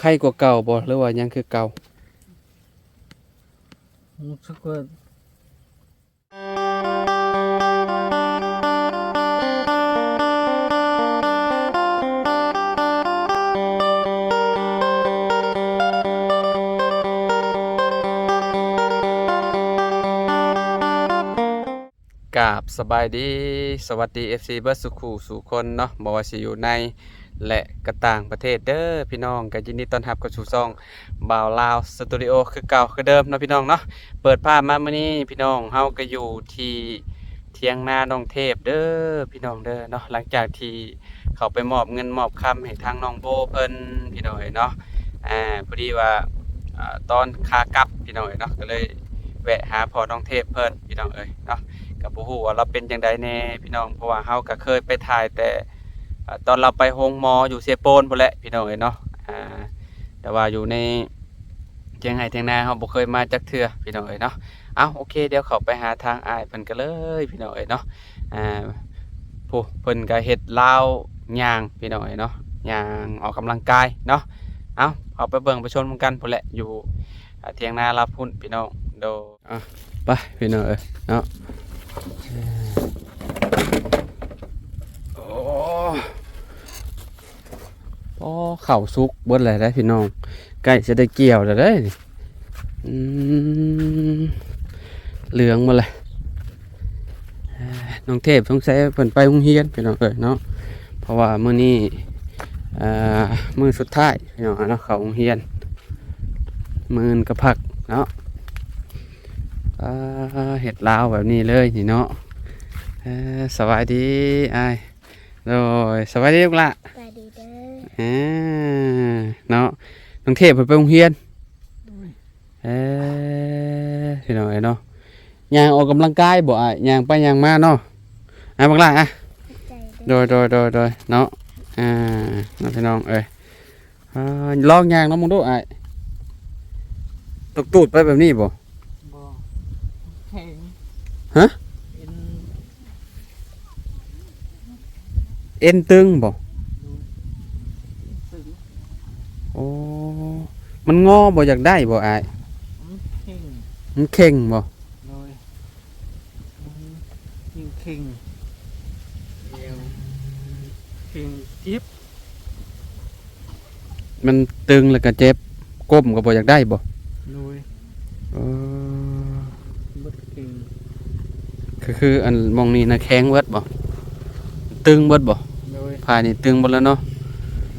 ໄຄກວ່າເກົ່າບໍ່ ຫຼືວ່າຍັງຄືເກົ່າ? ຮູ້ສຶກວ່າ ກາບສະບາຍດີ ສະຫວັດດີ ເອັຟຊີ ເບິດສູ່ຄູ່ສູ່ຄົນເນາະ ບໍ່ວ່າຊິຢູ່ໃນ ແລະ ກະຕ່າງປະເທດເດີພີ່ນ້ອງ. ກະຍິນດີຕ້ອນຮັບເຂົ້າສູ່ຊ່ອງບ່າວລາວສະຕູດິໂອ ຄືເກົ່າຄືເດີມເນາະພີ່ນ້ອງເນາະ. ເປີດພາບມາມື້ນີ້ພີ່ນ້ອງ ເຮົາກະຢູ່ທີ່ຖຽງນານ້ອງເທບເດີພີ່ນ້ອງເດີເນາະ. ຫຼັງຈາກທີ່ເຂົ້າໄປມອບເງິນມອບຄຳໃຫ້ທາງນ້ອງໂບເພິ່ນພີ່ນ້ອງເອີຍເນາະ. ອາ ພໍດີວ່າ ອາ ຕອນຂາກັບພີ່ນ້ອງເອີຍເນາະ ກະເລີຍແວະຫາພໍ່ນ້ອງເທບເພິ່ນພີ່ນ້ອງເອີຍເນາະ. ກະບໍ່ຮູ້ວ່າລາວເປັນຈັ່ງໃດແດ່ພີ່ນ້ອງ ເພາະວ່າເຮົາກະເຄີຍໄປຖ່າຍແຕ່ ອາ ຕອນລາວໄປໂຮງໝໍຢູ່ເຊໂປນພຸ້ນແຫຼະພີ່ນ້ອງເອີຍເນາະ. ອາ ແຕ່ວ່າຢູ່ໃນຖຽງໄຮ່ຖຽງນາເຮົາບໍ່ເຄີຍມາຈັກເທື່ອພີ່ນ້ອງເອີຍເນາະ. ເອົ້າ ໂອເຄ ດຽວເຂົ້າໄປຫາທາງອ້າຍເພິ່ນກັນເລີຍພີ່ນ້ອງເອີຍເນາະ. ອາ ຜູ້ເພິ່ນກະເຮັດລາວຍ່າງພີ່ນ້ອງເອີຍເນາະ ຍ່າງອອກກຳລັງກາຍເນາະ. ເອົ້າ ເຂົ້າໄປເບິ່ງໄປຊົມນຳກັນພຸ້ນແຫຼະ ຢູ່ ອາ ຖຽງນາລາວພຸ້ນພີ່ນ້ອງ. ໂດຍ ອ່ະ ໄປພີ່ນ້ອງເອີຍເນາະ. ໂອ້ ໂອ້ ເຂົ້າສຸກເບິດແລ້ວເດ້ພີ່ນ້ອງ ໃກ້ຊິໄດ້ກ່ຽວແລ້ວເດ້. ອືມ ເຫຼືອງໝົດແລ້ວ. ນ້ອງເທບສົງໄສເພິ່ນໄປໂຮງຮຽນພີ່ນ້ອງເອີຍເນາະ ເພາະວ່າມື້ນີ້ ອາ ມື້ສຸດທ້າຍພີ່ນ້ອງເນາະ ເຂົ້າໂຮງຮຽນ ມື້ອື່ນກະພັກເນາະ. ອາ ເຮັດລາວແບບນີ້ເລີຍນີ້ເນາະ. ເອີ ສະບາຍດີອ້າຍ. ໂດຍ ສະບາຍດີລູກຫຼ້າ. ສະບາຍດີເດີ. ເອີ ເນາະ ນ້ອງເທບເພິ່ນໄປໂຮງຮຽນ. ໂດຍ ເອີ ພີ່ນ້ອງເອີຍເນາະ ຍ່າງອອກກຳລັງກາຍບໍ່ອ້າຍ? ຍ່າງໄປຍ່າງມາເນາະ. ອາ ບັກຫຼ້າ ອະ ຂອບໃຈເດີ. ໂດຍ ໂດຍ ໂດຍ ໂດຍ ເນາະ. ອາ ເນາະ ພີ່ນ້ອງເອີຍ. ອາ ລອງຍ່າງນຳເບິ່ງດູອ້າຍ ຕ້ອງຕູດໄປແບບນີ້ບໍ່? ບໍ່ ແຂງ. ຮະ? ເອັນ ເອັນຕຶງບໍ່? ໂດຍ ເອັນຕຶງ. ໂອ້ ມັນງໍບໍ່ ຢາກໄດ້ບໍ່ອ້າຍ? ມັນເຄັ່ງ. ມັນເຄັ່ງບໍ່? ໂດຍ ມັນເຄັ່ງ ເອີ ເຄັ່ງເຈັບ. ມັນຕຶງແລ້ວກະເຈັບ ກົ້ມກະບໍ່ຢາກໄດ້ບໍ່? ໂດຍ ເອີ ເບິດເຄັ່ງ. ກະຄືອັນໝ່ອງນີ້ນະ ແຂງເບິດບໍ່? ຕຶງເບິດບໍ່? ໂດຍ ພາຍນີ້ຕຶງເບິດແລ້ວເນາະ.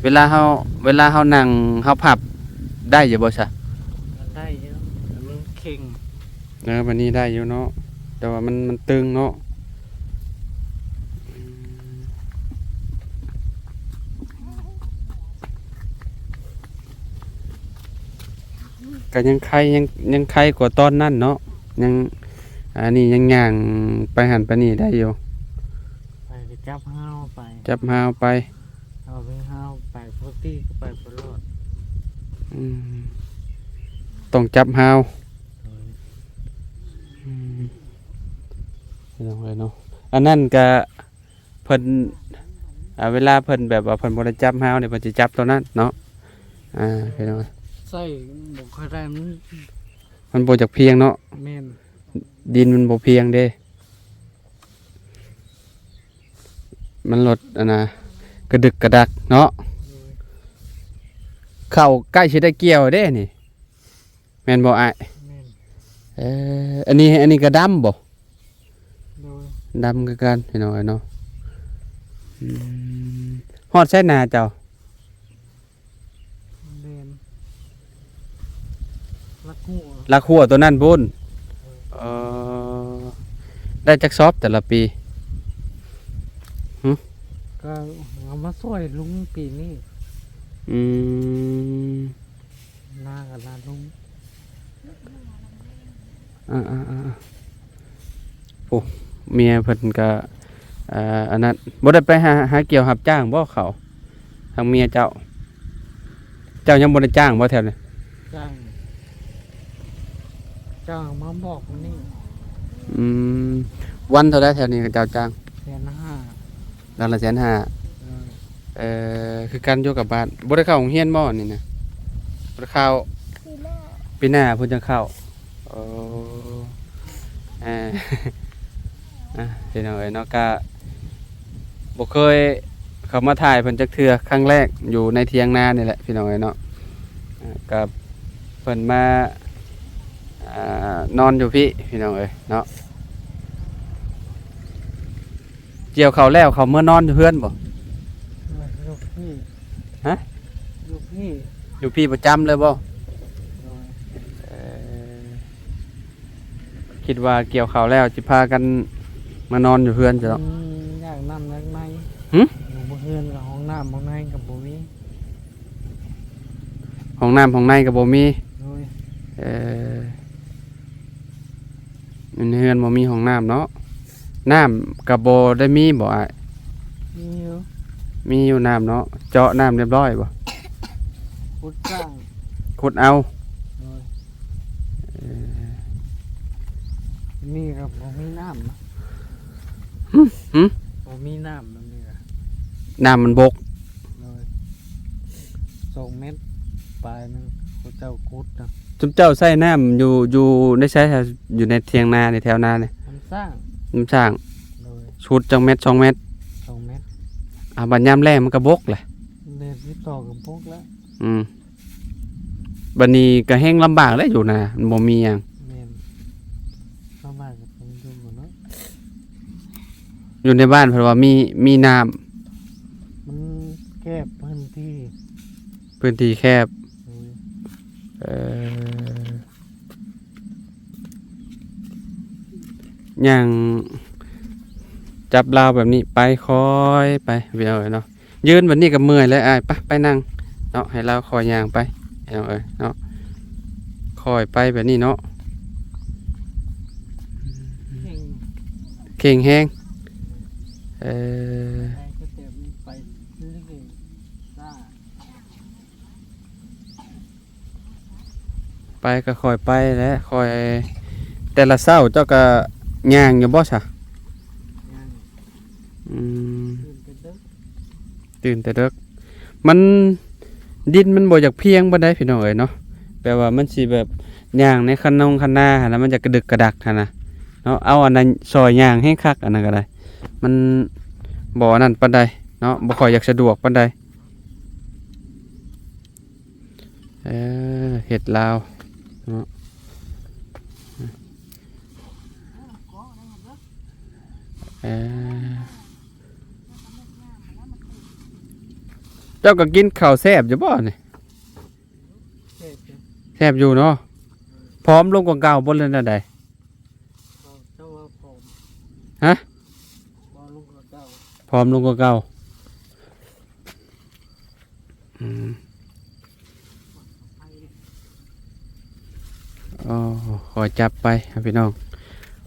ເວລາເຮົາ ເວລາເຮົານັ່ງເຮົາພັບໄດ້ຢູ່ບໍ່ຊະ? ໄດ້ຢູ່ ແຕ່ມັນເຄັ່ງ. ເອີ ບາດນີ້ໄດ້ຢູ່ເນາະ ແຕ່ວ່າມັນ ມັນຕຶງເນາະ. ກະຍັງໄຄ ຍັງ ຍັງໄຄກວ່າຕອນນັ້ນເນາະ. ຍັງ ອັນນີ້ຍັງຍ່າງໄປຫັ້ນໄປນີ້ໄດ້ຢູ່. ໄປກະຈັບຮາວໄປ ຈັບຮາວໄປ. ເອົາໄປ ເຮົາໄປປົກກະຕິກະໄປບໍ່ລອດ. ອືມ ຕ້ອງຈັບຮາວ. ໂດຍ ອືມ ພີ່ນ້ອງເອີຍເນາະ ອັນນັ້ນກະເພິ່ນ ອາ ເວລາເພິ່ນແບບວ່າເພິ່ນບໍ່ໄດ້ຈັບຮາວນີ້ ເພິ່ນຊິຈັບໂຕນັ້ນເນາະ. ອາ ພີ່ນ້ອງ ໃສ່ບໍ່ຄ່ອຍໄດ້ ມັນ ມັນບໍ່ຈັກພຽງເນາະ. ແມ່ນ ດິນມັນບໍ່ພຽງເດ້. ມັນລົດອັນນະ ກະດຶກກະດັກເນາະ. ໂດຍ ເຂົ້າໃກ້ຊິໄດ້ກ່ຽວເດ້ນີ້ ແມ່ນບໍ່ອ້າຍ? ແມ່ນ ເອີ ອັນນີ້ ອັນນີ້ກະດຳບໍ່? ໂດຍ ດຳຄືກັນພີ່ນ້ອງເອີຍເນາະ. ອືມ ຮອດໃສນາເຈົ້າ? ແມ່ນ ຫຼັກຫົວ ຫຼັກຫົວໂຕນັ້ນພຸ້ນ. ເອີ ເອີ ໄດ້ຈັກຊອບແຕ່ລະປີ? ຫຶ ກະເອົາມາຊ່ອຍລຸງປີນີ້. ອືມ ນາກະນາລຸງ. ອ່າໆໆ ໂອ້ ເມຍເພິ່ນກະ ເອີ ອັນນັ້ນ ບໍ່ໄດ້ໄປຫາ ຫາກ່ຽວຮັບຈ້າງບໍ່ເຂົາ ທາງເມຍເຈົ້າ? ເຈົ້າຍັງບໍ່ໄດ້ຈ້າງບໍ່ແຖວນີ້? ຈ້າງ ຈ້າງມາບອກນີ້. ອືມ ວັນເທົ່າໃດແຖວນີ້ເຂົາເຈົ້າຈ້າງ? ແສນຫ້າ. ວັນລະແສນຫ້າ. ເອີ ເອີ ຄືກັນຢູ່ກັບບ້ານ. ບໍ່ໄດ້ເຂົ້າໂຮງຮຽນບໍ່ອັນນີ້ນະ? ບໍ່ໄດ້ເຂົ້າ ປີໜ້າ ປີໜ້າເພິ່ນຈັ່ງເຂົ້າ. ໂອ້ ອ່າ ອ່າ ພີ່ນ້ອງເອີຍເນາະ ກະບໍ່ເຄີຍເຂົ້າມາຖ່າຍເພິ່ນຈັກເທື່ອ ຄັ້ງແລກຢູ່ໃນຖຽງນານີ້ແຫຼະ ພີ່ນ້ອງເອີຍເນາະ. ອ່າ ກະເພິ່ນມາ ອ່າ ນອນຢູ່ພີ້ ພີ່ນ້ອງເອີຍເນາະ. ກ່ຽວເຂົ້າແລ້ວ ເຂົາເມືອນອນຢູ່ເຮືອນບໍ່? ຢູ່ພີ້ ຮະ? ຢູ່ພີ້ ຢູ່ພີ້ປະຈຳເລີຍບໍ່? ໂດຍ ເອີ ຄິດວ່າກ່ຽວເຂົ້າແລ້ວ ຊິພາກັນມານອນຢູ່ເຮືອນຊະດອກ. ອືມ ຢາກນ້ຳຢາກໃນ ຫຶ? ຢູ່ເຮືອນກໍຫ້ອງນ້ຳຫ້ອງໃນກໍບໍ່ມີ ຫ້ອງນ້ຳຫ້ອງໃນກໍບໍ່ມີ. ໂດຍ ເອີ ໃນເຮືອນບໍ່ມີຫ້ອງນ້ຳເນາະ. ນ້ຳກໍບໍ່ໄດ້ມີບໍ່ອ້າຍ? ມີຢູ່ ມີຢູ່ນ້ຳເນາະ. ເຈາະນ້ຳຮຽບຮ້ອຍບໍ່? ຂຸດສ້າງ ຂຸດເອົາ. ໂດຍ ເອີ ນີ້ກໍບໍ່ມີນ້ຳນະ. ຫຶ? ບໍ່ມີນ້ຳ ມັນນີ້ກໍ ນ້ຳມັນບົກ. ໂດຍ ສອງແມັດປາຍໜຶ່ງ ເຂົາເຈົ້າຂຸດນະ. ຊຸມເຈົ້າໃຊ້ນ້ຳຢູ່ ຢູ່ໃນໃສ? ຢູ່ໃນຖຽງນານີ້ ແຖວນານີ້ ນ້ຳສ້າງ ນ້ຳສ້າງ. ໂດຍ ຊຸດຈັກແມັດ? ສອງແມັດ ສອງແມັດ. ອ່າ ບັດຍາມແລ້ງມັນກໍບົກແຫຼະ. ແມ່ນ ສິບສອງກໍບົກແລ້ວ. ອືມ ບັດນີ້ກໍແຮ່ງລຳບາກແຫຼະຢູ່ນາ ມັນບໍ່ມີຫຍັງ. ແມ່ນ ລຳບາກກໍຕ້ອງຢູ່ເນາະ. ຢູ່ໃນບ້ານເພິ່ນວ່າມີ ມີນ້ຳ ມັນແຄບພື້ນທີ່ ພື້ນທີ່ແຄບ. ໂດຍ ເອີ ຍ່າງຈັບລາວແບບນີ້ໄປ ຄ່ອຍໄປ ພີ່ນ້ອງເອີຍເນາະ. ຢືນແບບນີ້ກໍເມື່ອຍແລ້ວອ້າຍ. ໄປ ໄປນັ່ງເນາະ ໃຫ້ລາວຄ່ອຍຍ່າງໄປ ພີ່ນ້ອງເອີຍເນາະ. ຄ່ອຍໄປແບບນີ້ເນາະ ເຄັ່ງ ເຄັ່ງແຮງ. ເອີ ໄປກໍຄ່ອຍໄປແຫຼະ ຄ່ອຍ. ແຕ່ລະເຊົ້າເຈົ້າກໍຍ່າງຢູ່ບໍ່ຊະ? ຍ່າງ ອືມ ຕື່ນແຕ່ເດິກ ຕື່ນແຕ່ເດິກ. ມັນ ດິນມັນບໍ່ຢາກພຽງປານໃດ ພີ່ນ້ອງເອີຍເນາະ. ແບບວ່າມັນຊິແບບຍ່າງໃນຄັນນົງຄັນນາຫັ້ນນະ ມັນຢາກກະດຶກກະດັກຫັ້ນນະເນາະ. ເອົາອັນນັ້ນຊ່ອຍຍ່າງແຮງຄັກ ອັນນັ້ນກໍໄດ້ ມັນບໍ່ອັນນັ້ນປານໃດເນາະ ບໍ່ຄ່ອຍຢາກສະດວກປານໃດ. ເອີ ເຫັດລາວເນາະ. ເອີ ເຈົ້າກໍກິນເຂົ້າແຊບຢູ່ບໍ່ນີ້? ແຊບຢູ່ ແຊບຢູ່ເນາະ. ຜອມລົງກວ່າເກົ່າບໍ່ ຫຼືແນວໃດ? ເຈົ້າວ່າຜອມ ຮະ? ຜອມລົງກວ່າເກົ່າ ຜອມລົງກວ່າເກົ່າ. ອືມ ໂອ້ ຂໍຈັບໄປພີ່ນ້ອງ.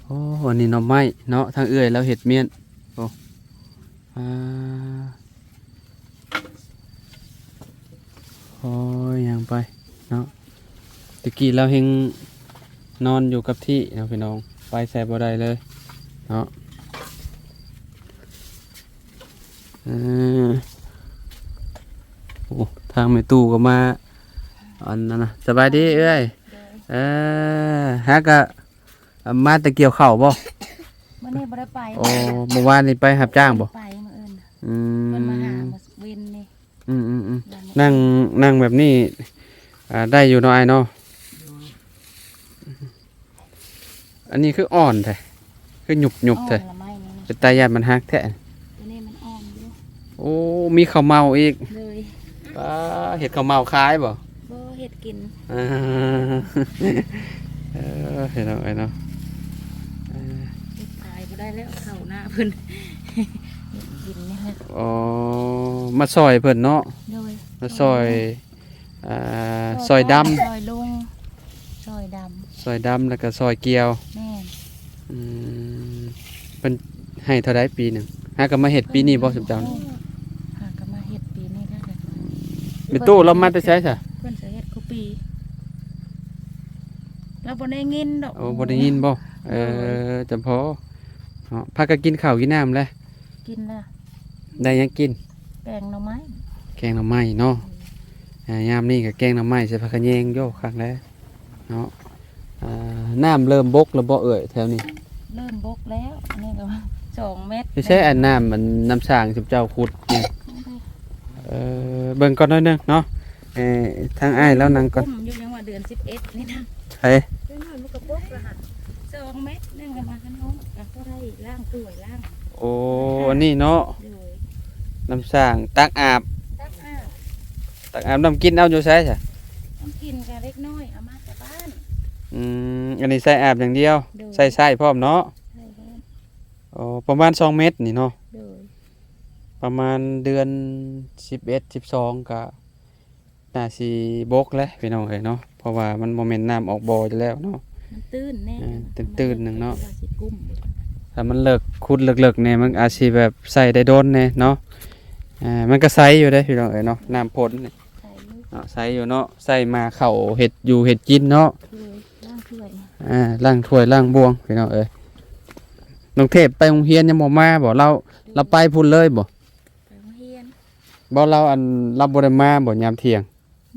ໂອ້ ອັນນີ້ໜໍ່ໄມ້ເນາະ ທາງເອື້ອຍລາວເຮັດມ້ຽນ. ໂອ້ ອ່າ ໂອ້ຍ ຍ່າງໄປເນາະ. ແຕ່ກີ້ລາວແຮ່ງນອນຢູ່ກັບທີ່ເນາະ ພີ່ນ້ອງ ໄປໃສບໍ່ໄດ້ເລີຍເນາະ. ເອີ ໂອ້ ທາງແມ່ຕູ້ກໍມາ ອັນນັ້ນນະ. ສະບາຍດີເອື້ອຍ. ໂດຍ ເອີ ຫາກະ ອ່າ ມາແຕ່ກ່ຽວເຂົ້າບໍ່? ມື້ນີ້ບໍ່ໄດ້ໄປ. ໂອ້ ມື້ວານນີ້ໄປຮັບຈ້າງບໍ່? ໄປມື້ອື່ນ. ອືມ ເພິ່ນມາຫາມື້ເວັນນີ້. ອືມໆໆ ນັ່ງ ນັ່ງແບບນີ້ ອ່າ ໄດ້ຢູ່ເນາະອ້າຍເນາະ. ໂດຍ ອັນນີ້ຄືອ່ອນແທ້ ຄືຫຍຸບໆແທ້ ອ່ອນລະໄມ້ນີ້ນະ ເປັນຕາຢ້ານມັນຫັກແທ້. ຕົວນີ້ມັນອ່ອນຢູ່. ໂອ້ ມີເຂົ້າເໝົາອີກ. ໂດຍ ປ້າ ເຮັດເຂົ້າເໝົາຂາຍບໍ່? ບໍ່ ເຮັດກິນ. ເອີ ເອີ ພີ່ນ້ອງເອີຍເນາະ ເອີ ເຮັດຂາຍບໍ່ໄດ້ແລ້ວ ເຂົ້າໜ້າເພິ່ນ ເຮັດກິນນີ້ແຫຼະ. ອໍ ມາຊ່ອຍເພິ່ນເນາະ. ໂດຍ ມາຊ່ອຍ ອ່າ ຊ່ອຍດຳ ຊ່ອຍລຸງ ຊ່ອຍດຳ ຊ່ອຍດຳ ແລ້ວກໍຊ່ອຍກ່ຽວ. ແມ່ນ. ອືມ ເພິ່ນໃຫ້ເທົ່າໃດປີໜຶ່ງ? ຫາກໍມາເຮັດປີນີ້ບໍ່ ຊຸມເຈົ້າ? ຫາກໍມາເຮັດປີນີ້ແລ້ວ. ແມ່ຕູ້ລາວມາແຕ່ໃສຊະ? ເພິ່ນຊິເຮັດຄູ່ປີ ລາວບໍ່ໄດ້ຍິນດອກ. ໂອ້ ບໍ່ໄດ້ຍິນບໍ່? ເອີ ໂດຍ ຈຳພໍເນາະ. ພາກັນກິນເຂົ້າກິນນ້ຳແລ້ວ? ກິນແລ້ວ. ໄດ້ຫຍັງກິນ? ແກງໜໍ່ໄມ້ ແກງໜໍ່ໄມ້ເນາະ. ອືມ ອ່າ ຍາມນີ້ກໍແກງໜໍ່ໄມ້ໃສ່ຜັກຂະແຍງ ໂຢ ຄັກແລ້ວເນາະ. ອ່າ ນ້ຳເລີ່ມບົກແລ້ວບໍ່ເອື້ອຍ ແຖວນີ້? ເລີ່ມບົກແລ້ວ ອັນນີ້ກໍສອງແມັດ. ຢູ່ໃສອັນນ້ຳ ອັນນ້ຳສ້າງຊຸມເຈົ້າຂຸດນີ້? ເອີ ເບິ່ງກ່ອນໜ້ອຍໜຶ່ງເນາະ. ເອີ ທາງອ້າຍລາວນັ່ງກ່ອນ. ຢູ່ ຍັງວ່າເດືອນສິບເອັດນີ້ນະ. ໃສ? ສອງແມັດໜຶ່ງກໍມາຄັນເຮົາກໍບໍ່ໄດ້ລ້າງຖ້ວຍລ້າງ. ໂອ້ ອັນນີ້ເນາະ. ໂດຍ. ນ້ຳສ້າງ ຕັກອາບ ຕັກອາບ ຕັກອາບ. ນ້ຳກິນເອົາຢູ່ໃສຊະ? ນ້ຳກິນກໍເລັກນ້ອຍເອົາມາແຕ່ບ້ານ. ອືມ ອັນນີ້ໃຊ້ອາບຢ່າງດຽວ. ໂດຍ. ໃຊ້ໃຊ້ພ້ອມເນາະ? ໃຊ້ພ້ອມ. ອໍ ປະມານສອງແມັດນີ້ເນາະ? ໂດຍ. ປະມານເດືອນສິບເອັດ ສິບສອງ ກະໜ້າຊິບົກແຫຼະພີ່ນ້ອງເອີຍເນາະ ເພາະວ່າມັນບໍ່ແມ່ນນ້ຳອອກບໍ່ຢູ່ແລ້ວເນາະ. ມັນຕື້ນແນ່. ເອີ ຕື້ນໆ ໜຶ່ງເນາະ. ວ່າຊິກຸ້ມ ຖ້າມັນເລິກ ຂຸດເລິກໆ ແນ່ ມັນອາດຊິແບບໃຊ້ໄດ້ດົນແນ່ເນາະ. ເອີ ມັນກໍໃສຢູ່ເດ້ພີ່ນ້ອງເອີຍເນາະ ນ້ຳຝົນນີ້. ໃສຢູ່ ເນາະ ໃສຢູ່ເນາະ ໃຊ້ມາເຂົ້າເຮັດຢູ່ເຮັດກິນເນາະ. ເອີ ລ້າງຖ້ວຍ ອ່າ ລ້າງຖ້ວຍລ້າງບ່ວງພີ່ນ້ອງເອີຍ. ນ້ອງເທບໄປໂຮງຮຽນຍັງບໍ່ມາບໍ່? ລາວ ລາວໄປພຸ້ນເລີຍບໍ່? ໄປໂຮງຮຽນ. ບໍ່ ລາວ ອັນ ລາວບໍ່ໄດ້ມາບໍ່ຍາມທ່ຽງ?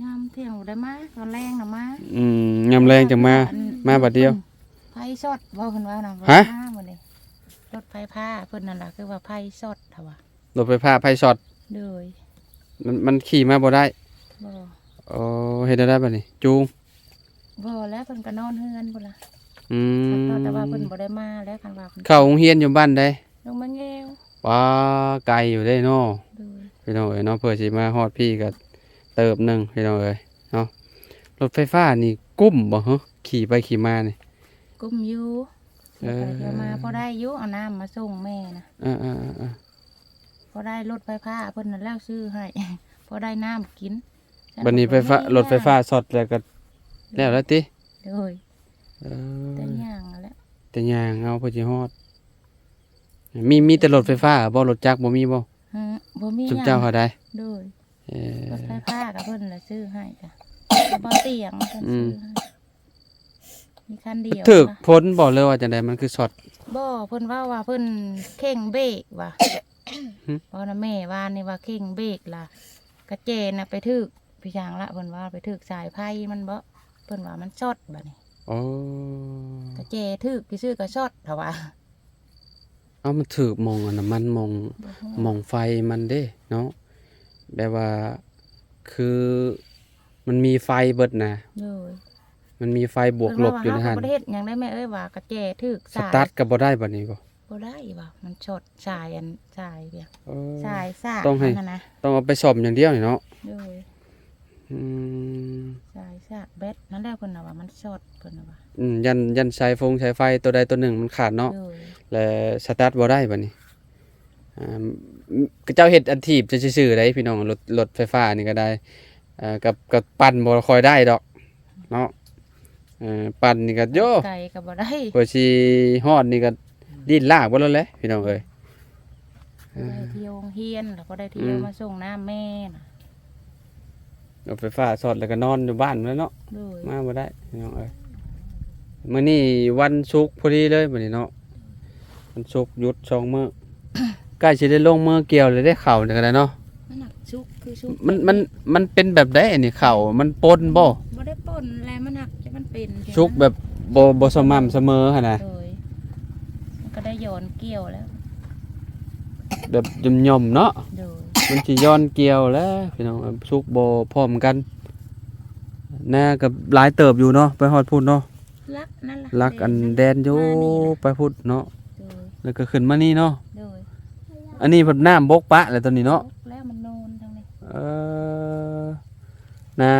ຍາມທ່ຽງບໍ່ໄດ້ມາ ຕອນແລງນະມາ. ອືມ ຍາມແລງຈັ່ງມາ. ມາບາດດຽວ. ໄຟຊັອດບໍ່ ເພິ່ນວ່ານະ. ຮະ? ມາມື້ນີ້ ລົດໄຟຟ້າເພິ່ນນັ້ນລະ ຄືວ່າໄຟຊັອດເຂົາວ່າ. ລົດໄຟຟ້າໄຟຊັອດ. ໂດຍ. ມັນ ມັນຂີ່ມາບໍ່ໄດ້? ບໍ່. ອໍ ເຮັດແນວໃດບາດນີ້ ຈູງ? ບໍ່ແລ້ວ ເພິ່ນກໍນອນເຮືອນພຸ້ນລະ. ອືມ ແຕ່ວ່າເພິ່ນບໍ່ໄດ້ມາແລ້ວ ຄັນວ່າເພິ່ນ ເຂົ້າໂຮງຮຽນຢູ່ບ້ານໃດ? ດອງມະແງວ. ວ້າ ໄກຢູ່ເດ້ເນາະ. ໂດຍ. ພີ່ນ້ອງເອີຍເນາະ ເພື່ອຊິມາຮອດພີ້ກໍເຕີບໜຶ່ງພີ່ນ້ອງເອີຍເນາະ. ລົດໄຟຟ້ານີ້ກຸ້ມບໍ່ ຮະ? ຂີ່ໄປຂີ່ມານີ້. ກຸ້ມຢູ່. ເອີ ເອີ ເອີ ພໍໄດ້ຢູ່ ເອົານ້ຳມາສົ່ງແມ່ນະ. ເອີ ເອີ ເອີ ເອີ ພໍໄດ້ລົດໄຟຟ້າເພິ່ນນັ້ນແລ້ວຊື້ໃຫ້ ພໍໄດ້ນ້ຳກິນ. ບັດນີ້ໄຟຟ້າ ລົດໄຟຟ້າຊັອດແລ້ວກໍແລ້ວລະຕິ? ໂດຍ. ເອີ ແຕ່ຍ່າງຫັ້ນແຫຼະ ແຕ່ຍ່າງເອົາ ເພື່ອຊິຮອດ. ມີ ມີແຕ່ລົດໄຟຟ້າບໍ່? ລົດຈັກບໍ່ມີບໍ່? ຮະ? ບໍ່ມີ. ຊຸມເຈົ້າຫາໄດ້? ໂດຍ. ເອີ ລົດໄຟຟ້າກໍເພິ່ນລະຊື້ໃຫ້ ກະ ກະບໍ່ຕຽງເພິ່ນ ອືມ ຊື້ໃຫ້ ມີຄັນດຽວ. ຖືກ ລະ ຝົນບໍ່ ຫຼືວ່າຈັ່ງໃດ ມັນຄືຊັອດ? ບໍ່ ເພິ່ນເວົ້າວ່າເພິ່ນເຄັ່ງເບຣກວ່າ. ຫຶ? ເວົ້ານຳແມ່ວານນີ້ວ່າເຄັ່ງເບຣກລະ ກະແຈນະໄປຖືກໄປຫຍັງລະ ເພິ່ນວ່າໄປຖືກສາຍໄຟມັນບໍ ເພິ່ນວ່າມັນຊັອດບາດນີ້. ອໍ ກະແຈຖືກຊື່ໆ ກະຊັອດ ເຂົາວ່າ. ເອົາ ມັນຖືກໝ່ອງອັນນັ້ນມັນ ໝ່ອງ ໝ່ອງໄຟມັນເດ້ເນາະ ແບບວ່າຄືມັນມີໄຟເບິດນະ. ໂດຍ. ມັນມີໄຟບວກລົບຢູ່ໃນຫັ້ນ. ເພິ່ນວ່າເຮົາກໍບໍ່ໄດ້ເຮັດຫຍັງໄດ້ແມ່ເອີຍ ວ່າກະແຈຖືກສາຍ ສະຕາດກໍບໍ່ໄດ້ບາດນີ້ບໍ? ບໍ່ໄດ້ວ່າ ມັນຊັອດສາຍ ອັນ ສາຍ ເອີ ສາຍສາກ ຕ້ອງໃຫ້ ຫັ້ນນະ ຕ້ອງເອົາໄປສ້ອມຢ່າງດຽວນີ້ເນາະ. ໂດຍ. ອືມ ສາຍສາກແບັດນັ້ນແຫຼະ ເພິ່ນວ່າມັນຊັອດ ເພິ່ນວ່າ. ອືມ ຢ້ານ ຢ້ານສາຍຟົງສາຍໄຟໂຕໃດໂຕໜຶ່ງມັນຂາດເນາະ. ໂດຍ. ແລະສະຕາດບໍ່ໄດ້ບາດນີ້. ອ່າ ເຂົາເຈົ້າເຮັດອັນຖີບຊື່ໆ ໃດ໋ພີ່ນ້ອງ ລົດ ລົດໄຟຟ້ານີ້ກໍໄດ້. ເອີ ກັບ ກັບປັ່ນບໍ່ຄ່ອຍໄດ້ດອກເນາະ. ເອີ ປັ່ນນີ້ກໍ ໂຢ ໄກກໍບໍ່ໄດ້ ເພື່ອຊິຮອດນີ້ກໍ ອືມ ດິ້ນລາກເບິດແລ້ວແຫຼະ ພີ່ນ້ອງເອີຍ. ບໍ່ໄດ້ ເອີ ທ່ຽວໂຮງຮຽນ ແລ້ວບໍ່ໄດ້ທ່ຽວ ອືມ ມາສົ່ງນ້ຳແມ່ນະ. ລົດໄຟຟ້າຊັອດແລ້ວກໍນອນຢູ່ບ້ານແລ້ວເນາະ. ໂດຍ. ມາບໍ່ໄດ້ ພີ່ນ້ອງເອີຍ. ມື້ນີ້ວັນສຸກພໍດີເລີຍມື້ນີ້ເນາະ ວັນສຸກຢຸດສອງມື້. ໃກ້ຊິໄດ້ລົງມືກ່ຽວແລ້ວເດ້ ເຂົ້ານີ້ກໍໄດ້ເນາະ. ມັນໜັກສຸກ ຄືສຸກ ມັນ ມັນ ມັນເປັນແບບໃດອັນນີ້ ເຂົ້າມັນປົນບໍ່? ບໍ່ໄດ້ປົນແຫຼະ ມັນໜັກ ຈະມັນເປັນ ສຸກແບບບໍ່ ບໍ່ສະໝ່ຳສະເໝີຫັ້ນນະ. ໂດຍ. ມັນກໍໄດ້ຍ້ອນກ່ຽວແລ້ວ ແບບຫຍ່ອມໆ ເນາະ. ໂດຍ. ມັນຊິຍ້ອນກ່ຽວແລ້ວ ພີ່ນ້ອງ ສຸກບໍ່ພ້ອມກັນ. ນາກໍຫຼາຍເຕີບຢູ່ເນາະ ໄປຮອດພຸ້ນເນາະ. ຫຼັກນັ້ນລະ ຫຼັກອັນແດນຢູ່ ມານີ້ລະ ໄປພຸ້ນເນາະ. ໂດຍ. ແລ້ວກໍຂຶ້ນມານີ້ເນາະ. ໂດຍ. ອັນນີ້ພັດນ້ຳບົກປະແລ້ວຕອນນີ້ເນາະ. ບົກແລ້ວ ມັນໂນນທາງນີ້. ເອີ ນາ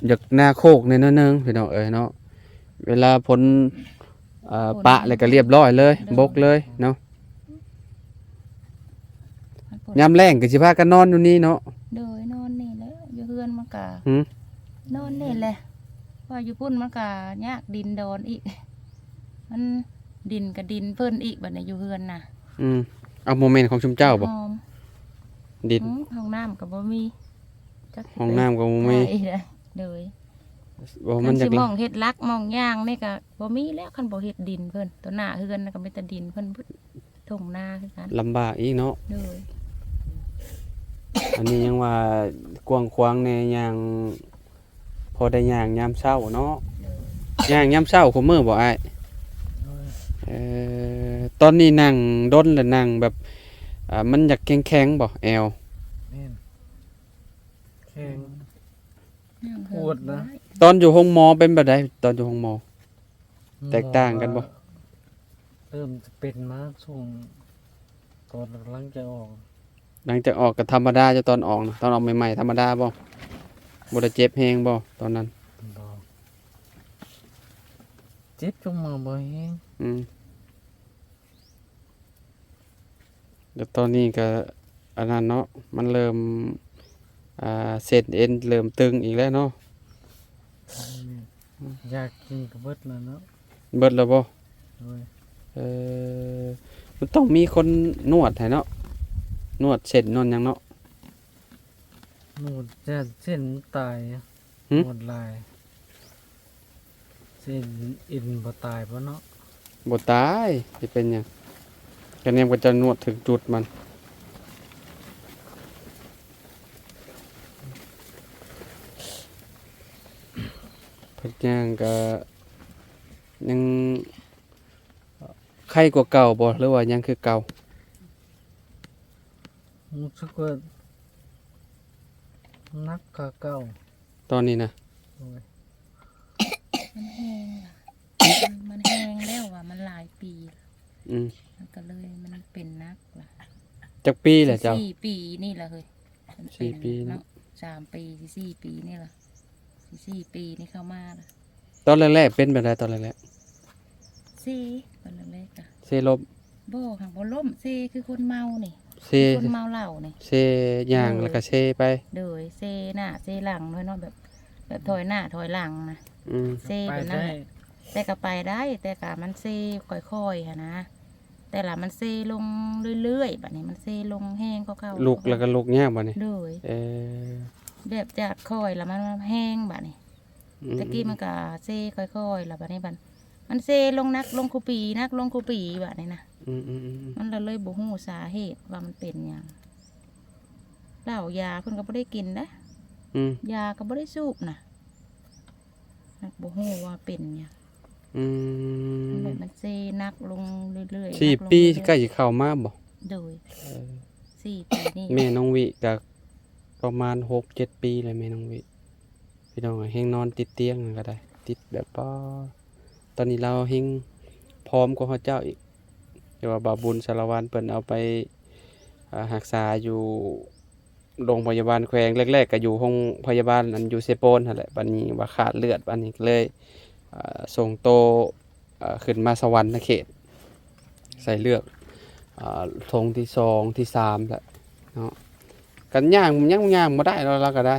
ຢາກນາໂຄກແດ່ໜ້ອຍໜຶ່ງ ພີ່ນ້ອງເອີຍເນາະ. ເວລາຝົນ ເອີ ຝົນປະແລ້ວກໍລຽບລ້ອຍເລີຍ. ໂດຍ. ບົກເລີຍເນາະ. ຍາມແລ້ງກໍຊິພາກັນນອນຢູ່ນີ້ເນາະ. ໂດຍ. ນອນນີ້ແຫຼະ ຢູ່ເຮືອນມັນກະ ຫື? ນອນນີ້ແຫຼະ ວ່າຢູ່ພຸ້ນມັນກະຍາກ ດິນດອນອີກ ມັນ ດິນກະດິນເພິ່ນອີກ ບາດນີ້ຢູ່ເຮືອນນະ. ອືມ. ເອົາ ບໍ່ແມ່ນຂອງຊຸມເຈົ້າບໍ? ຫອມ ດິນ. ຫື? ຫ້ອງນ້ຳກໍບໍ່ມີ ຈັກຊິ ຫ້ອງນ້ຳກໍບໍ່ມີ. ໂດຍ. ບໍ່ ມັນຢາກ ຄັນຊິໝ່ອງເຮັດຫຼັກໝ່ອງຫຍັງນີ້ກະບໍ່ມີແລ້ວ ຄັນບໍ່ເຮັດດິນເພິ່ນ ຕໍ່ໜ້າເຮືອນກໍມີແຕ່ດິນເພິ່ນເບິດ ທົ່ງນາຄືກັນ. ລຳບາກອີກເນາະ. ໂດຍ. ອັນນີ້ຍັງວ່າກວ້າງຂວາງແດ່ ຍ່າງ ພໍໄດ້ຍ່າງຍາມເຊົ້າເນາະ. ໂດຍ ຍ່າງຍາມເຊົ້າຄູ່ມື້ບໍ່ອ້າຍ? ໂດຍ ເອີ ຕອນນີ້ນັ່ງດົນແລ້ວ ນັ່ງແບບ ອ່າ ມັນຢາກແຂງໆບໍ່ແອວ? ແມ່ນ ແຂງ ອືມ ປວດນະ. ຕອນຢູ່ໂຮງໝໍເປັນແບບໃດ? ຕອນຢູ່ໂຮງໝໍ ແຕກຕ່າງກັນບໍ່? ເລີ່ມຈະເປັນມາຊ່ວງ ຕອນຫຼັງຈາກອອກ ຫຼັງຈາກອອກກໍທຳມະດາຢູ່ ຕອນອອກນະ ຕອນອອກໃໝ່ໆທຳມະດາບໍ່? ບໍ່ໄດ້ເຈັບແຮງບໍ່ຕອນນັ້ນ? ບໍ່ ເຈັບຈຸມມາບໍ່ແຮງ. ອືມ ແລ້ວຕອນນີ້ກໍອັນນັ້ນເນາະ ມັນເລີ່ມ ອ່າ ເສັ້ນເອັນເລີ່ມຕຶງອີກແລ້ວເນາະ. ອືມ ຢາກິນກໍເບິດແລ້ວເນາະ. ເບິດແລ້ວບໍ່? ໂດຍ ເອີ ມັນຕ້ອງມີຄົນນວດໃຫ້ເນາະ ນວດເສັ້ນນວດຫຍັງເນາະ. ນວດຢ້ານເສັ້ນມັນຕາຍ. ຫຶ? ນວດຫຼາຍ ເສັ້ນເອັນບໍ່ຕາຍບໍ່ເນາະ? ບໍ່ຕາຍ ຊິເປັນຫຍັງ? ກະແນມເຂົາເຈົ້ານວດຖືກຈຸດມັນ. ເພິ່ນຍ່າງກະຍັງໄຄກວ່າເກົ່າບໍ່ ຫຼືວ່າຍັງຄືເກົ່າ? ຮູ້ສຶກວ່າໜັກກວ່າເກົ່າ ຕອນນີ້ນະ. ໂດຍ ມັນແຮງລະ ມັນແຮງແລ້ວວ່າ ມັນຫຼາຍປີລະ. ອືມ ມັນກໍເລີຍ ມັນເປັນໜັກລະ. ຈັກປີແລ້ວເຈົ້າ? ສີ່ປີນີ້ລະເຮີ້ຍ. ສີ່ປີເນາະ ເນາະ ສາມປີ ສີ່ປີນີ້ລະ ສີ່ປີນີ້ເຂົ້າມາລະ. ຕອນແລກໆເປັນແບບໃດ? ຕອນແລກໆ ເຊ ຕອນແລກໆກະ ເຊລົ້ມ? ບໍ່ ຫາກບໍ່ລົ້ມ ເຊຄືຄົນເມົານີ້ ເຊ ຄືຄົນເມົາເຫຼົ້ານີ້ ເຊຍ່າງ ແລ້ວກະເຊໄປ. ໂດຍ ເຊໜ້າເຊຫຼັງເນາະ ແບບ ແບບຖອຍໜ້າຖອຍຫຼັງນະ. ອືມ ເຊແບບນັ້ນແຫຼະ ແຕ່ກະໄປໄດ້ ແຕ່ກະມັນເຊຄ່ອຍໆຫັ້ນນະ. ແຕ່ລະມັນເຊລົງເລື້ອຍໆ ບາດນີ້ມັນເຊລົງແຮງກວ່າເກົ່າ ລຸກແລ້ວກໍລຸກຍາກບາດນີ້. ໂດຍ ເອີ ແບບຈາກຄ່ອຍລະມັນແຮງບາດນີ້. ອືມ ແຕ່ກີ້ມັນກໍເຊຄ່ອຍໆ ລະບາດນີ້ມັນ ມັນເຊລົງໜັກລົງຄູ່ປີ ໜັກລົງຄູ່ປີບາດນີ້ນະ. ອືມໆໆໆ ມັນລະເລີຍບໍ່ຮູ້ສາເຫດວ່າມັນເປັນຫຍັງ. ເຫຼົ້າຢາເພິ່ນກໍບໍ່ໄດ້ກິນເດ້. ອືມ ຢາກໍບໍ່ໄດ້ສູບນະ ຫາກບໍ່ຮູ້ວ່າເປັນຫຍັງ. ອືມ ແບບມັນເຊໜັກລົງເລື້ອຍໆ ສີ່ປີ ໜັກລົງເລື້ອຍໆ ໃກ້ຊິເຂົ້າມາບໍ່? ໂດຍ ເອີ ສີ່ປີນີ້ ແມ່ນ້ອງວິກໍປະມານຫົກເຈັດປີແລ້ວ ແມ່ນ້ອງວິ ພີ່ນ້ອງເອີຍ ແຮ່ງນອນຕິດຕຽງນັ້ນກໍໄດ້ ຕິດແບບ ປາ ຕອນນີ້ລາວແຮ່ງພ້ອມກວ່າເຮົາເຈົ້າອີກ ແຕ່ວ່າບ່າວບຸນສາລະວັນເພິ່ນເອົາໄປ ອ່າ ຮັກສາຢູ່ ໂຮງພະຍາບານແຂວງ ແລກໆກໍຢູ່ໂຮງພະຍາບານອັນຢູ່ເຊໂປນຫັ້ນແຫຼະ ບາດນີ້ວ່າຂາດເລືອດ ບາດນີ້ກໍເລີຍ ເອີ ສົ່ງໂຕ ເອີ ຂຶ້ນມາສະຫວັນນະເຂດ ໃສ່ເລືອດ ເອີ ຖົງທີສອງທີສາມແຫຼະເນາະ. ກັນຍ່າງ ຍັງຍ່າງບໍ່ໄດ້ແລ້ວ ລາວກໍໄດ້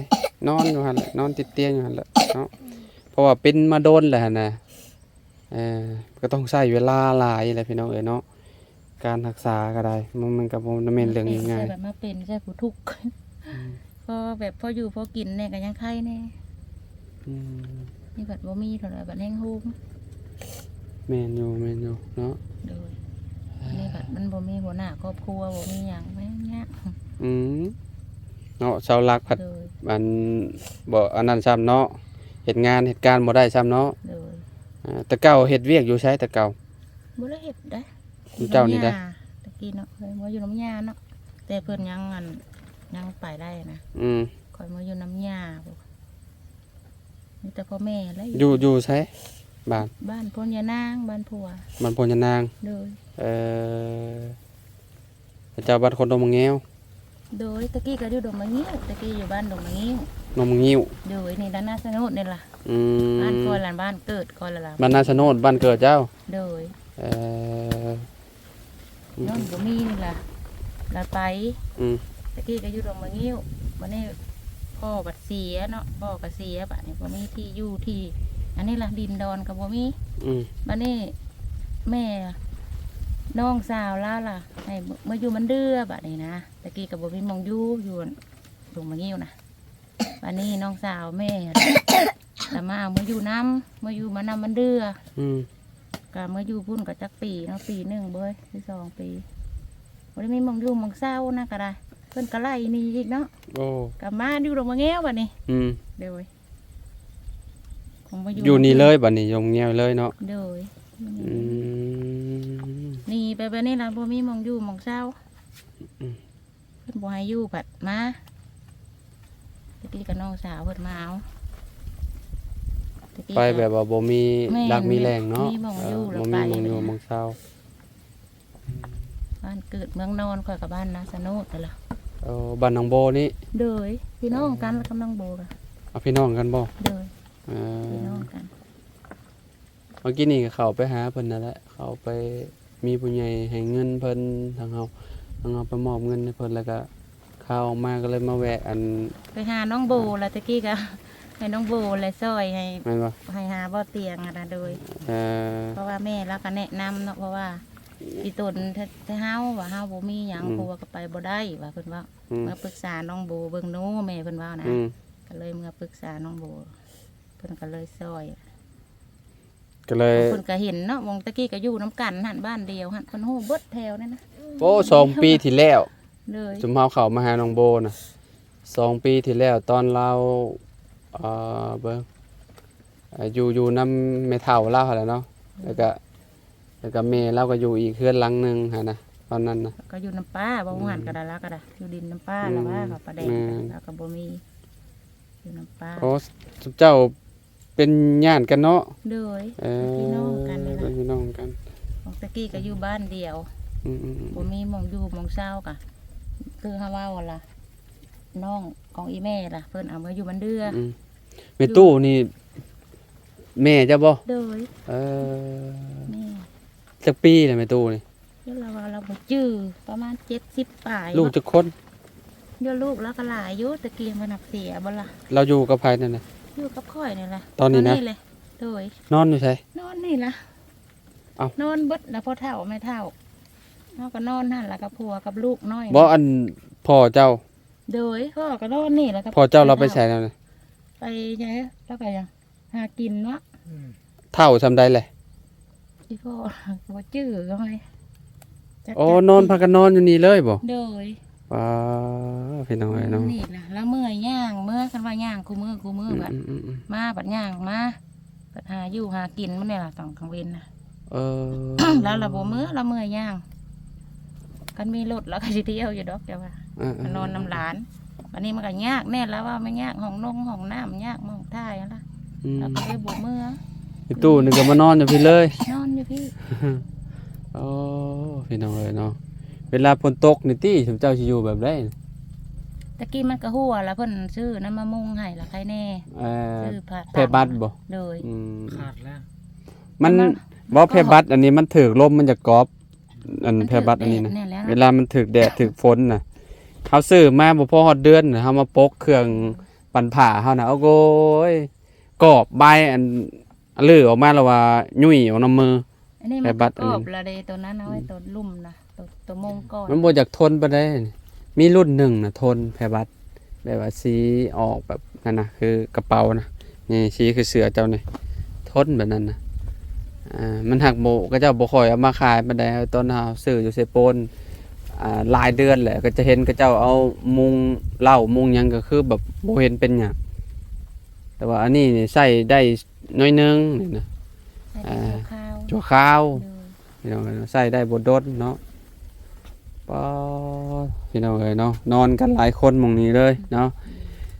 ນອນຢູ່ຫັ້ນແຫຼະ ນອນຕິດຕຽງຢູ່ຫັ້ນແຫຼະເນາະ ເພາະວ່າເປັນມາດົນແລ້ວຫັ້ນນະ. ເອີ ກໍຕ້ອງໃຊ້ເວລາຫຼາຍແຫຼະ ພີ່ນ້ອງເອີຍເນາະ. ການຮັກສາກໍໄດ້ ມັນ ມັນກໍບໍ່ແມ່ນເລື່ອງງ່າຍ ແບບມາເປັນໃສ່ຜູ້ທຸກ ອືມ ພໍແບບພໍຢູ່ພໍກິນແດ່ກໍຍັງໄຄແດ່. ອືມ ນີ້ບັດບໍ່ມີເທົ່າໃດບັດແຮ່ງໂຮມ. ແມ່ນຢູ່ ແມ່ນຢູ່ເນາະ. ໂດຍ ອ່າ ນີ້ບັດມັນບໍ່ມີຫົວໜ້າຄອບຄົວ ບໍ່ມີຫຍັງ ແມ່ນຍາກ. ອືມ ເນາະ ເສົາຫຼັກພັດ ໂດຍ ອັນ ບໍ່ອັນນັ້ນຊ້ຳເນາະ ເຮັດງານເຮັດການບໍ່ໄດ້ຊ້ຳເນາະ. ໂດຍ ອ່າ ແຕ່ເກົ່າເຮັດວຽກຢູ່ໃສແຕ່ເກົ່າ? ບໍ່ໄດ້ເຮັດເດ້ ຢູ່ນຳເຈົ້ານີ້ເດ້ ຕະກີ້ເນາະ ເຄີຍມາຢູ່ນຳຍ່າເນາະ ແຕ່ເພິ່ນຍັງ ອັນ ຍັງໄປໄດ້ນະ. ອືມ ຂ້ອຍມາຢູ່ນຳຍ່າພຸ້ນ ມີແຕ່ພໍ່ແມ່ແຫຼະ. ຢູ່ ຢູ່ໃສ? ບ້ານ ບ້ານໂພນຍານາງ ບ້ານຜົວ ບ້ານໂພນຍານາງ. ໂດຍ ເອີ ເຈົ້າບ້ານຄົນດົງມະງຽວ. ໂດຍ ຕະກີ້ກໍຢູ່ດົງມະງິ້ວ ຕະກີ້ຢູ່ບ້ານດົງມະງິ້ວ ດົງມະງິ້ວ. ໂດຍ ນີ້ລະນາຊະໂນດນີ້ລະ. ອືມ ບ້ານຂ້ອຍລະ ບ້ານເກີດຂ້ອຍລະ ລະ ບ້ານນາຊະໂນດ ບ້ານເກີດເຈົ້າ. ໂດຍ ເອີ ອືມ ຍ້ອນບໍ່ມີນີ້ລະ ລະໄປ. ອືມ ຕະກີ້ກໍຢູ່ດົງມະງິ້ວ ບັດນີ້ພໍ່ບັດເສຍເນາະ ພໍ່ກໍເສຍ ບັດນີ້ບໍ່ມີທີ່ຢູ່ທີ່ ອັນນີ້ລະ ດິນດອນກໍບໍ່ມີ. ອືມ ບັດນີ້ແມ່ ນ້ອງສາວລາວລະ ໃຫ້ເມືອຢູ່ມັນເດືອ ບັດນີ້ນະ ຕະກີ້ກໍບໍ່ມີໝ່ອງຢູ່ ຢູ່ດົງມະງິ້ວນະ. ບາດນີ້ນ້ອງສາວແມ່ລະມາເອົາເມືອຢູ່ນຳ ເມືອຢູ່ມານຳມັນເດືອ. ອືມ ກະເມືອຢູ່ພຸ້ນກໍຈັກປີເນາະ ປີໜຶ່ງເບີຍ ຫຼືສອງປີ ບໍ່ໄດ້ມີໝ່ອງຢູ່ໝ່ອງເຊົານະ ກະໄດ້ ເພິ່ນກໍໄລ່ໜີອີກເນາະ. ໂອ້ ກໍມາຢູ່ດອງມະແງວບັດນີ້. ອືມ ໂດຍ ຄົງມາຢູ່ ຢູ່ນີ້ເລີຍບັດນີ້ ດອງມະແງວເລີຍເນາະ. ໂດຍ ອືມ ໜີໄປແບບນີ້ລະ ບໍ່ມີໝ່ອງຢູ່ໝ່ອງເຊົາ. ອືມ ເພິ່ນບໍ່ໃຫ້ຢູ່ ພັດມາ. ແຕ່ກີ້ກໍນ້ອງສາວເພິ່ນມາເອົາ ແຕ່ກີ້ ໄປແບບວ່າບໍ່ມີ ແມ່ນ ຫຼັກມີແຫຼ່ງເນາະ. ມີໝ່ອງຢູ່ ເອີ ແລ້ວ ບໍ່ມີໝ່ອງຢູ່ ໄປແບບນັ້ນ ໝ່ອງເຊົາ. ບ້ານເກີດເມືອງນອນຂ້ອຍກໍບ້ານນາສະໂນດຫັ້ນລະ. ເອີ ບ້ານໜອງໂບນີ້. ໂດຍ ພີ່ນ້ອງກັນ ເອີ ກັບໜອງໂບກະ. ເອົາ ພີ່ນ້ອງກັນບໍ່? ໂດຍ ເອີ ພີ່ນ້ອງກັນ. ເມື່ອກີ້ນີ້ກໍເຂົ້າໄປຫາເພິ່ນນັ້ນແຫຼະ ເຂົ້າໄປ ມີຜູ້ໃຫຍ່ໃຫ້ເງິນເພິ່ນ ທາງເຮົາ ທາງເຮົາໄປມອບເງິນໃຫ້ເພິ່ນ ແລ້ວກໍຂ້າວອອກມາກໍເລີຍມາແວະ ອັນ ໄປຫານ້ອງໂບລະ. ແຕ່ກີ້ກໍໃຫ້ນ້ອງໂບແຫຼະຊ່ອຍໃຫ້ ແມ່ນບໍ່? ໃຫ້ຫາບໍ່ຕຽງຫັ້ນນະ. ໂດຍ ເອີ ເພາະວ່າແມ່ລາວກໍແນະນຳເນາະ ເພາະວ່າອີ່ຕົນແທ້ ແທ້ເຮົາວ່າເຮົາບໍ່ມີຫຍັງ ອືມ ຜົວກໍໄປບໍ່ໄດ້ວ່າ ເພິ່ນເວົ້າ. ອືມ ເມືອປຶກສານ້ອງໂບເບິ່ງໂນ ແມ່ເພິ່ນເວົ້ານະ. ອືມ ກໍເລີຍເມືອປຶກສານ້ອງໂບ ເພິ່ນກໍເລີຍຊ່ອຍ. ກໍເລີຍ ເພິ່ນກໍເຫັນເນາະ ວງຕະກີ້ກໍຢູ່ນຳກັນຫັ້ນ ບ້ານດຽວຫັ້ນ ເພິ່ນຮູ້ເບິດແຖວນັ້ນນະ. ໂອ້ ສອງປີທີ່ແລ້ວ. ໂດຍ ຊຸມເຮົາເຂົ້າມາຫານ້ອງໂບນະ ສອງປີທີ່ແລ້ວ ຕອນລາວ ເອີ ເບິ່ງ ເອີ ຢູ່ ຢູ່ນຳແມ່ເຖົ້າລາວຫັ້ນແຫຼະເນາະ. ແລ້ວກໍ ແລ້ວກໍແມ່ລາວກໍຢູ່ອີກເຮືອນຫຼັງໜຶ່ງຫັ້ນນະ ຕອນນັ້ນນະ. ກໍຢູ່ນຳປ້າ ເວົ້າ ອືມ ຫັ້ນກໍໄດ້ ລາວກໍໄດ້ຢູ່ດິນນຳປ້າ ອືມ ລາວວ່າເຂົາປະແດງ ແມ່ນ ລາວກໍບໍ່ມີ ຢູ່ນຳປ້າ. ໂອ້ ເຈົ້າ ເປັນຍາດກັນເນາະ. ໂດຍ ເອີ ເປັນພີ່ນ້ອງກັນນີ້ລະ ເປັນພີ່ນ້ອງກັນ. ຂອງຕະກີ້ກໍຢູ່ບ້ານດຽວ. ອືມໆໆ ບໍ່ມີໝ່ອງຢູ່ໝ່ອງເຊົາ ກະຄືເຮົາເວົ້າລະ ນ້ອງຂອງອີ່ແມ່ລະ ເພິ່ນເອົາມາຢູ່ບ້ານເດືອ. ອືມ ແມ່ຕູ້ນີ້ແມ່ເຈົ້າບໍ່? ໂດຍ ເອີ ແມ່. ຈັກປີແລ້ວແມ່ຕູ້ນີ້? ລາວວ່າລາວບໍ່ຈື່ ປະມານເຈັດສິບປາຍ. ລູກຈັກຄົນ? ໂຍ ລູກລາວກໍຫຼາຍຢູ່ ແຕ່ກີ້ມານັບເສຍບໍ່ລະ. ລາວຢູ່ກັບໃຜນັ້ນນະ? ຢູ່ກັບຂ້ອຍນີ້ແຫຼະ. ຕອນນີ້ນະ? ຕອນນີ້ແຫຼະ. ໂດຍ. ນອນຢູ່ໃສ? ນອນນີ້ລະ. ເອົ້າ ນອນເບິດລະ ພໍ່ເຖົ້າແມ່ເຖົ້າ ເຮົາກໍນອນຫັ້ນລະ ກັບຜົວກັບລູກນ້ອຍ. ບໍ່ ອັນພໍ່ເຈົ້າ? ໂດຍ ພໍ່ກໍນອນນີ້ລະ. ກັບພໍ່ເຈົ້າລາວໄປໃສແລ້ວນະ? ໄປໃສ? ລາວໄປຫຍັງ? ຫາກິນເນາະ. ອືມ ເຖົ້າສ່ຳໃດແຫຼະ? ອີ່ພໍ່ບໍ່ຈື່ເລີຍ. ໂອ້ ນອນ ພາກັນນອນຢູ່ນີ້ເລີຍບໍ່? ໂດຍ. ວ້າ ພີ່ນ້ອງເອີຍເນາະ ນີ້ລະ ລາວເມື່ອຍຍ່າງເມືອ ຄັນວ່າຍ່າງຄູ່ມື້ຄູ່ມື້ ອືມ ບັດ ອືມ ມາບັດຍ່າງມາ ບັດຫາຢູ່ຫາກິນມື້ນີ້ລະ ຕອນກາງເວັນນະ. ເອີ ລາວລະບໍ່ເມືອ ລາວເມື່ອຍຍ່າງ. ຄັນມີລົດລາວກໍຊິທ່ຽວຢູ່ດອກ ແຕ່ວ່າ ເອີໆໆໆ ນອນນຳຫຼານ. ບັດນີ້ມັນກໍຍາກແນ່ ລາວວ່າມັນຍາກຫ້ອງນົງຫ້ອງນ້ຳ ຍາກໝ່ອງຖ່າຍຫັ້ນລະ. ອືມ ລາວກໍເລີຍບໍ່ເມືອ. ອີ່ຕູ້ນີ້ກໍມານອນຢູ່ພີ້ເລີຍ? ນອນຢູ່ພີ້. ໂອ້ ພີ່ນ້ອງເອີຍເນາະ ເວລາຝົນຕົກນີ້ຕິ ຊຸມເຈົ້າຊິຢູ່ແບບໃດ? ຕະກີ້ມັນກໍຮົ່ວລະ ເພິ່ນຊື້ນ້ຳມາມຸງໃຫ້ລະໄຄແນ່. ເອີ ຊື້ຜ້າ ຜ້າບັດບໍ່? ໂດຍ. ອືມ ຂາດແລ້ວ ມັນ ມັນ ບໍ່ ຜ້າບັດອັນນີ້ມັນຖືກລົມມັນຈະກອບ. ອັນ ມັນຖືກ ຜ້າບັດອັນນີ້ນະ ແດດແນ່ແລ້ວນະ ເວລາມັນຖືກແດດຖືກຝົນນະ ເຮົາຊື້ມາບໍ່ພໍຮອດເດືອນນະ ເຮົາມາປົກເຄື່ອງ ເອີ ປັ່ນຜ້າເຮົານະ ໂອ້ໂກຍ ກອບບາຍ ອັນ ເລີອອກມາແລ້ວວ່າຫຍຸ້ຍອອກນຳມື. ອັນນີ້ມັນ ແຜ່ບັດ ກອບລະເດ ໂຕນັ້ນເອົາໄວ້ ອືມ ໂຕລຸ່ມນະ ໂຕ ໂຕມົງກ່ອນ. ມັນບໍ່ຢາກທົນປານໃດ. ມີລຸ້ນໜຶ່ງນະ ທົນແຜ່ບັດ ແບບວ່າສີອອກແບບນັ້ນນະ ຄືກະເປົານະ ນີ້ ສີຄືເສື້ອເຈົ້ານີ້ ທົນແບບນັ້ນນະ. ອ່າ ມັນຫາກບໍ່ ເຂົາເຈົ້າບໍ່ຄ່ອຍເອົາມາຂາຍປານໃດ ຕອນເຮົາຊື້ຢູ່ເຊໂປນ ອ່າ ຫຼາຍເດືອນແຫຼະ ກໍຈະເຫັນເຂົາເຈົ້າເອົາມຸງເຫຼົ້າມຸງຫຍັງ ກໍຄືແບບບໍ່ເຫັນເປັນຫຍັງ. ແຕ່ວ່າອັນນີ້ນີ້ໃຊ້ໄດ້ໜ້ອຍໜຶ່ງນີ້ນະ ໃຊ້ເປັນ ອ່າ ຊົ່ວຄາວ ຊົ່ວຄາວ. ໂດຍ. ພີ່ນ້ອງເອີຍເນາະ ໃຊ້ໄດ້ບໍ່ດົນເນາະ. ປາ ພີ່ນ້ອງເອີຍເນາະ ນອນກັນຫຼາຍຄົນໝ່ອງນີ້ເລີຍເນາະ. ອືມ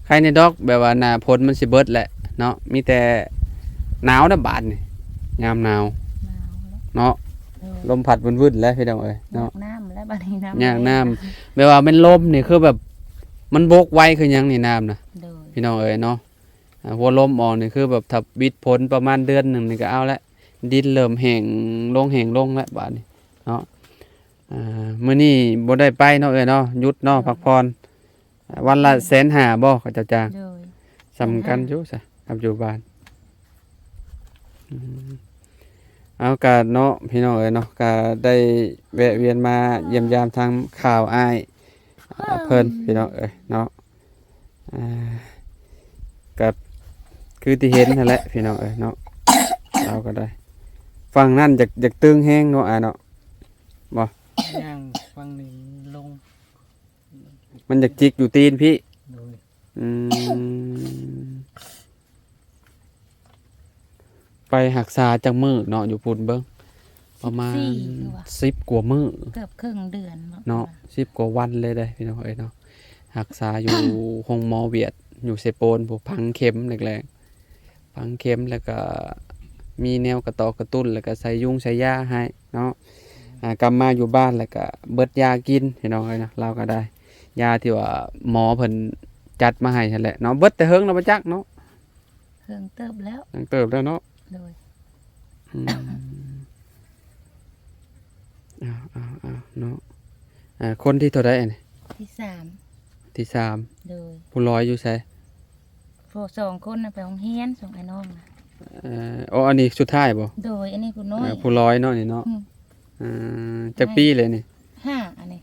ໃຄແນ່ດອກ ແບບວ່າໜ້າຝົນມັນຊິເບິດແຫຼະເນາະ ມີແຕ່ໜາວນະບາດນີ້ ຍາມໜາວ ໜາວເນາະ ເນາະ. ໂດຍ. ລົມພັດວືດໆແຫຼະ ພີ່ນ້ອງເອີຍເນາະ ຍາກນ້ຳແລ້ວບາດນີ້ ນ້ຳ ຍາກນ້ຳ ແບບວ່າແມ່ນລົມນີ້ຄືແບບມັນບົກໄວຄືຫຍັງນີ້ ນ້ຳນະ. ໂດຍ. ພີ່ນ້ອງເອີຍເນາະ ອ່າ ຫົວລົມອອກນີ້ຄືແບບຖ້າວິດຝົນປະມານເດືອນໜຶ່ງນີ້ກໍເອົາແຫຼະ ດິນເລີ່ມແຫ້ງລົງ ແຫ້ງລົງແລ້ວບາດນີ້ເນາະ. ອ່າ ມື້ນີ້ບໍ່ໄດ້ໄປເນາະເອື້ອຍເນາະ ຢຸດເນາະ ພັກຜ່ອນ. ອ່າ ວັນລະແສນຫ້າບໍ່ເຂົາເຈົ້າຈ້າງ? ໂດຍ. ສ່ຳກັນຢູ່ຊະ ກັບຢູ່ບ້ານ. ອືມ ເອົາກະເນາະ ພີ່ນ້ອງເອີຍເນາະ ກະໄດ້ແວະວຽນມາຢ້ຽມຢາມທາງຂ່າວອ້າຍ ອ່າ ເພິ່ນ ພີ່ນ້ອງເອີຍເນາະ. ອ່າ ກໍຄືທີ່ເຫັນຫັ້ນແຫຼະ ພີ່ນ້ອງເອີຍເນາະ ລາວກໍໄດ້ ຝັ່ງນັ້ນຢາກ ຢາກຕຶງແຮງເນາະ ອ້າຍເນາະ ບໍ່? ຍ່າງຝັ່ງນີ້ລົງ ມັ ມັນຢາກຈິກຢູ່ຕີນພີ້. ໂດຍ ອືມ ໄປຮັກສາຈັກມື້ເນາະ ຢູ່ພຸ້ນເບິ່ງ ປະມານສິບກວ່າມື້ ເກືອບເຄິ່ງເດືອນເນາະ ເນາະ ສິບກວ່າວັນເລີຍເດ້ພີ່ນ້ອງເອີຍເນາະ. ຮັກສາຢູ່ໂຮງໝໍຫວຽດ ຢູ່ເຊໂປນພຸ້ນ ຝັງເຂັມແລກໆ ຝັງເຂັມ ແລ້ວກໍມີແນວກະຕອກກະຕຸ້ນ ແລ້ວກໍໃສ່ຍຸງໃສ່ຢາໃຫ້ເນາະ. ອ່າ ກັບມາຢູ່ບ້ານ ແລ້ວກໍເບິດຢາກິນພີ່ນ້ອງເອີຍເນາະ. ລາວກໍໄດ້ຢາທີ່ວ່າໝໍເພິ່ນຈັດມາໃຫ້ຫັ້ນແຫຼະເນາະ. ເບິດແຕ່ເຫິງແລ້ວບໍ່ຈັກເນາະ. ເຫິງເຕີບແລ້ວ ເຫິງເຕີບແລ້ວເນາະ. ໂດຍ ອືມ ເອົາໆໆ ເນາະ. ອ່າ ຄົນທີເທົ່າໃດອັນນີ້? ທີສາມ ທີສາມ. ໂດຍ ຜູ້ລອຍຢູ່ໃສ? ຜູ້ສອງຄົນນະໄປໂຮງຮຽນ ສອງອ້າຍນ້ອງນະ. ເອີ ອໍ ອັນນີ້ສຸດທ້າຍບໍ່? ໂດຍ ອັນນີ້ຜູ້ນ້ອຍ ເອີ ຜູ້ລອຍເນາະນີ້ເນາະ. ອືມ ອ່າ ຈັກປີແລ້ວນີ້? ຫ້າ ອັນນີ້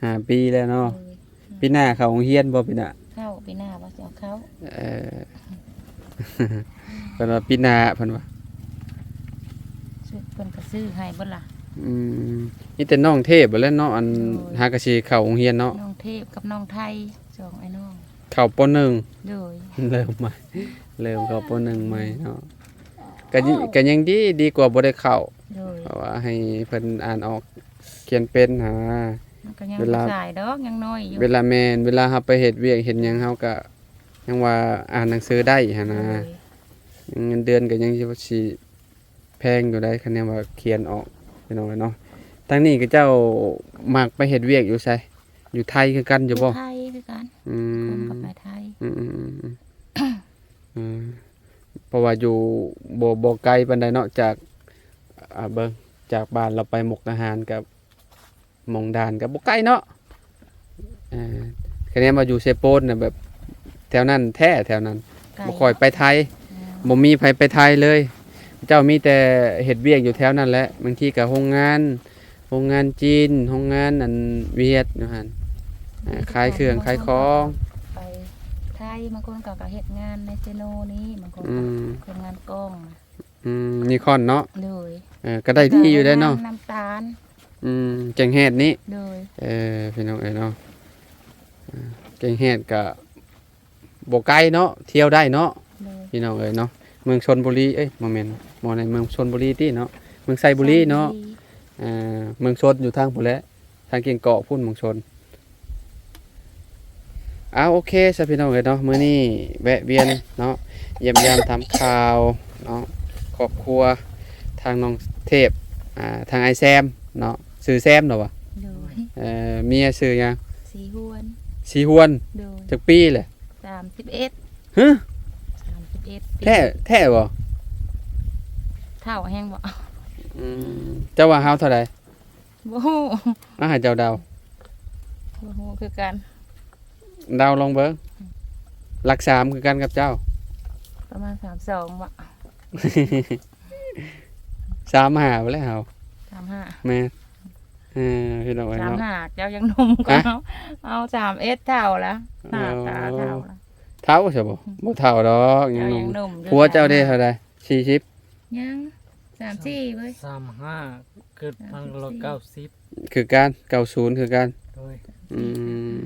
ຫ້າປີແລ້ວເນາະ. ໂດຍ ປີໜ້າເຂົ້າໂຮງຮຽນບໍ່? ປີໜ້າ ເຂົ້າ ປີໜ້າວ່າຊິເອົາເຂົ້າ. ເອີ ເພິ່ນວ່າປີໜ້າ ເພິ່ນວ່າ ຊື້ ເພິ່ນກໍຊື້ໃຫ້ເບິດລະ. ອືມ ມີແຕ່ນ້ອງເທບແຫຼະເນາະ ອັນ ໂດຍ ຫາກະຊິເຂົ້າໂຮງຮຽນເນາະ. ນ້ອງເທບກັບນ້ອງໄທ ສອງອ້າຍນ້ອງ ເຂົ້າ ປໍໜຶ່ງ. ໂດຍ ເລີ່ມໃໝ່ ເລີ່ມເຂົ້າ ປໍໜຶ່ງ ໃໝ່ເນາະ. ກໍ ກໍຍັງດີ ດີກວ່າບໍ່ໄດ້ເຂົ້າ. ໂດຍ ເພາະວ່າໃຫ້ເພິ່ນອ່ານອອກຂຽນເປັນຫັ້ນນະ. ມັນກໍຍັງ ເວລາ ສາຍດອກ ຍັງນ້ອຍຢູ່. ເວລາ ແມ່ນ ເວລາເຮົາໄປເຮັດວຽກເຮັດຫຍັງ ເຮົາກໍຍັງວ່າອ່ານໜັງສືໄດ້ຫັ້ນນະ. ໂດຍ ເງິນເດືອນກໍຍັງຊິ ຊິແພງຢູ່ໃດ໋ ຄັນແນວວ່າຂຽນອອກ ພີ່ນ້ອງເອີຍເນາະ. ທາງນີ້ເຂົາເຈົ້າມັກໄປເຮັດວຽກຢູ່ໃສ? ຢູ່ໄທຄືກັນຢູ່ບໍ່? ຢູ່ໄທຄືກັນ. ອືມ ຄົນກໍໄປໄທ. ອືມໆໆໆ ເອີ ເພາະວ່າຢູ່ບໍ່ ບໍ່ໄກປານໃດເນາະ ຈາກ ອ່າ ເບິ່ງ ຈາກບ້ານລາວໄປມຸກດາຫານກັບ ໝອງດ່ານກໍບໍ່ໄກເນາະ. ເອີ ຄະແນນວ່າຢູ່ເຊໂປນນະ ແບບແຖວນັ້ນແທ້ ແຖວນັ້ນ ໄກ ບໍ່ຄ່ອຍໄປໄທ. ອືມ ບໍ່ມີໃຜໄປໄທເລີຍ. ເຈົ້າມີແຕ່ເຮັດວຽກຢູ່ແຖວນັ້ນແຫຼະ. ບາງທີກໍໂຮງງານ ໂຮງງານຈີນ ໂຮງງານອັນຫວຽດຢູ່ຫັ້ນ. ເອີ ຂາຍເຄື່ອງຂາຍຂອງ. ບາງຄົນກໍໄປໄທ ບາງຄົນກໍ ກໍເຮັດງານໃນເຊໂນນີ້ ບາງຄົນ ອືມ ກໍເຮັດງານກ້ອງ. ອືມ ນິຄອນເນາະ. ໂດຍ ເອີ ກໍໄດ້ດີຢູ່ເດ້ເນາະ. ນ້ຳຕານ ອືມ ແກງແຮດນີ້. ໂດຍ ເອີ ພີ່ນ້ອງເອີຍເນາະ ເອີ ແກງແຮດກໍບໍ່ໄກເນາະ ທ່ຽວໄດ້ເນາະ. ໂດຍ ພີ່ນ້ອງເອີຍເນາະ ເມືອງຊົນບູລີ ເອີຍ ບໍ່ແມ່ນ ບໍ່ໃນເມືອງຊົນບູລີຕິເນາະ ເມືອງໄຊບູລີເນາະ. ໄຊບູລີ ເອີ ເມືອງຊົນຢູ່ທາງພຸ້ນແຫຼະ ທາງກຽງກອກພຸ້ນ ເມືອງຊົນ. ເອົາ ໂອເຄຊະພີ່ນ້ອງເອີຍເນາະ ມື້ນີ້ແວະວຽນເນາະ ຢ້ຽມຢາມຖາມຂ່າວເນາະ ຄອບຄົວທາງນ້ອງເທບ ອ່າ ທາງອ້າຍແຊມເນາະ. ຊື່ແຊມເນາະຫວາ? ໂດຍ ເອີ ເມຍຊື່ຫຍັງ? ສີຮວນ. ສີຮວນ. ໂດຍ ຈັກປີແຫຼະ? ສາມສິບເອັດ. ຮະ? ສາມສິບເອັດປີ. ແທ້ ແທ້ບໍ່? ເຖົ້າແຮງບໍ່? ອືມ ເຈົ້າວ່າເຮົາເທົ່າໃດ? ບໍ່ຮູ້. ມາໃຫ້ເຈົ້າເດົາ. ບໍ່ຮູ້ຄືກັນ. ເດົາລອງເບິ່ງ. ຫຼັກສາມຄືກັນກັບເຈົ້າ. ປະມານສາມສອງບໍ? ສາມຫ້າພຸ້ນແຫຼະເຮົາ. ສາມຫ້າ. ແມ່ນ. ເອີ ພີ່ນ້ອງເອີຍເນາະ ສາມຫ້າ ເຈົ້າຍັງໜຸ່ມກວ່າເຮົາ. ເຮົາສາມເອັດ ເຖົ້າລະ. ໜ້າຕາເຖົ້າລະ. ເຖົ້າຊະບໍ່? ບໍ່ເຖົ້າດອກ ຍັງໜຸ່ມ. ເຈົ້າຍັງໜຸ່ມຢູ່. ຜົວເຈົ້າເດ້ເທົ່າໃດ? ສີ່ສິບ. ຍັງ ສາມສີ່ເວີຍ. ສາມຫ້າ ເກີດພັນເກົ້າຮ້ອຍເກົ້າສິບ ຄືກັນ ເກົ້າສູນຄືກັນ. ໂດຍ ອືມ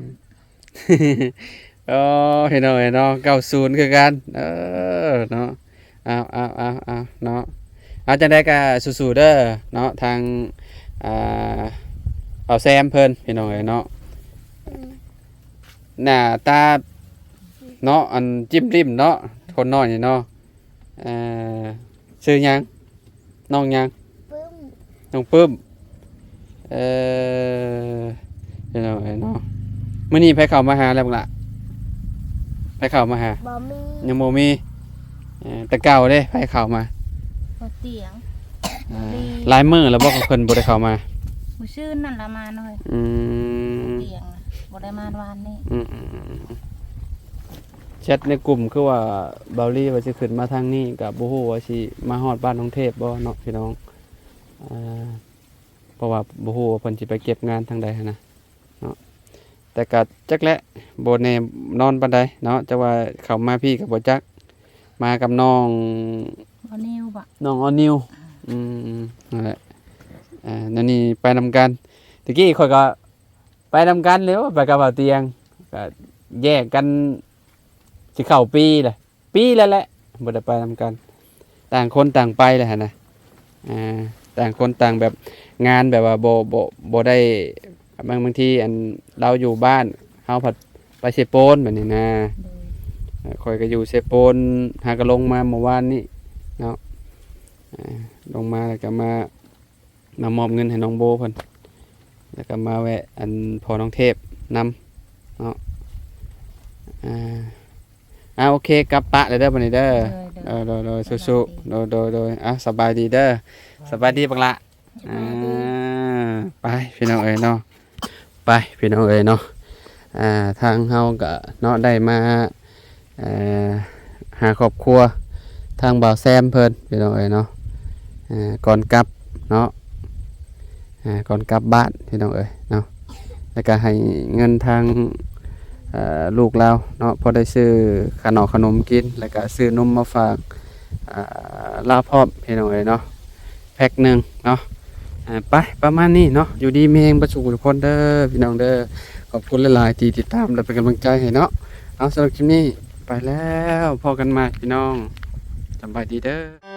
ໂອ້ ພີ່ນ້ອງເອີຍເນາະ ເກົ້າສູນຄືກັນ. ເອີ ເນາະ ເອົາໆໆໆ ເນາະ ເອົາ ຈັ່ງໃດກໍສູ້ໆເດີເນາະ ທາງ ອ່າ ເອົາແຊມເພິ່ນ ພີ່ນ້ອງເອີຍເນາະ. ໜ້າຕາເນາະ ອັນຈິ້ມລິ້ມເນາະ ຄົນນ້ອຍນີ້ເນາະ. ເອີ ຊື່ຫຍັງ? ນ້ອງຫຍັງ? ປຶ້ມ. ນ້ອງປຶ້ມ. ເອີ ພີ່ນ້ອງເອີຍເນາະ ມື້ນີ້ໃຜເຂົ້າມາຫາແລ້ວບັກຫຼ້າ? ໃຜເຂົ້າມາຫາ? ບໍ່ມີ. ຍັງບໍ່ມີ. ເອີ ແຕ່ເກົ່າເດ້ ໃຜເຂົ້າມາ? ບໍ່ຕຽງ. ເອີ ຫຼາຍມື້ແລ້ວບໍ່ ເພິ່ນບໍ່ໄດ້ເຂົ້າມາ? ມື້ຊືນນັ້ນລະມາເນາະ. ອືມ ຕຽງນະ ບໍ່ໄດ້ມາວານນີ້. ອືມໆໆ ແຊັດໃນກຸ່ມຄືວ່າ ເບົາລີວ່າຊິຂຶ້ນມາທາງນີ້ ກໍບໍ່ຮູ້ວ່າຊິມາຮອດບ້ານນ້ອງເທບບໍ່ເນາະ ພີ່ນ້ອງ. ເອີ ເພາະວ່າບໍ່ຮູ້ວ່າເພິ່ນຊິໄປເກັບງານທາງໃດຫັ້ນນະເນາະ ແຕ່ກໍຈັກແຫຼະ ບໍ່ແນ່ນອນປານໃດເນາະ. ຈັກວ່າເຂົ້າມາພີ້ກໍບໍ່ຈັກ ມາກັບນ້ອງ ນ້ອງອອນິວບໍ? ນ້ອງອອນິວ. ອືມ ນັ້ນແຫຼະ ເອີ ນັ້ນນີ້ໄປນຳກັນ. ຕະກີ້ຂ້ອຍກໍ ໄປນຳກັນເລີຍ ໄປກັບບ່າວຕຽງ ໄປ ກໍແຍກກັນຊິເຂົ້າປີແຫຼະ ປີແລ້ວແຫຼະ ບໍ່ໄດ້ໄປນຳກັນ ຕ່າງຄົນຕ່າງໄປແລ້ວຫັ້ນນະ ອ່າ ຕ່າງຄົນຕ່າງແບບ ງານແບບວ່າບໍ່ ບໍ່ ບໍ່ໄດ້ ບາງ ບາງທີອັນລາວຢູ່ບ້ານ ເຮົາພັດໄປເຊໂປນແບບນີ້ນະ ໂດຍ ເອີ ຂ້ອຍກໍຢູ່ເຊໂປນ ຫາກໍລົງມາເມື່ອວານນີ້ເນາະ ອ່າ ລົງມາແລ້ວກໍມາ ມາມອບເງິນໃຫ້ນ້ອງໂບເພິ່ນ ແລ້ວກໍມາແວະອັນພໍ່ນ້ອງເທບນຳເນາະ ອ່າ ອ່າ ໂອເຄ ກັບປະແລ້ວເດີບັດນີ້ເດີ ໂດຍ ໂດຍ ເອີ ໂດຍ ໂດຍ ສະບາຍດີ ສູ້ໆ ໂດຍ ໂດຍ ໂດຍ ອ່າ ສະບາຍດີເດີ ສະບາຍດີບັກຫຼ້າ ສະບາຍດີ ອ່າ ໄປພີ່ນ້ອງເອີຍເນາະ ໄປພີ່ນ້ອງເອີຍເນາະ ອ່າ ທາງເຮົາກໍເນາະ ໄດ້ມາ ເອີ ຫາຄອບຄົວທາງບ່າວແຊມເພິ່ນພີ່ນ້ອງເອີຍເນາະ ເອີ ກ່ອນກັບເນາະ ເອີ ກ່ອນກັບບ້ານພີ່ນ້ອງເອີຍເນາະ ແລ້ວກໍໃຫ້ເງິນທາງ ເອີ ລູກລາວເນາະ ພໍໄດ້ຊື້ຂະໜອມຂະໜົມກິນ ແລ້ວກໍຊື້ນົມມາຝາກ ອ່າ ລາວພ້ອມພີ່ນ້ອງເອີຍເນາະ ແພັກໜຶ່ງເນາະ ອ່າ ໄປ ປະມານນີ້ເນາະ ຢູ່ດີມີແຮງເບິດສູ່ຜູ້ທຸກຄົນເດີພີ່ນ້ອງເດີ ຂອບຄຸນຫຼາຍໆທີ່ຕິດຕາມ ແລະ ເປັນກຳລັງໃຈໃຫ້ເນາະ ເອົາ ສຳລັບຄລິບນີ້ໄປແລ້ວ ພໍ້ກັນໃໝ່ພີ່ນ້ອງ ສະບາຍດີເດີ.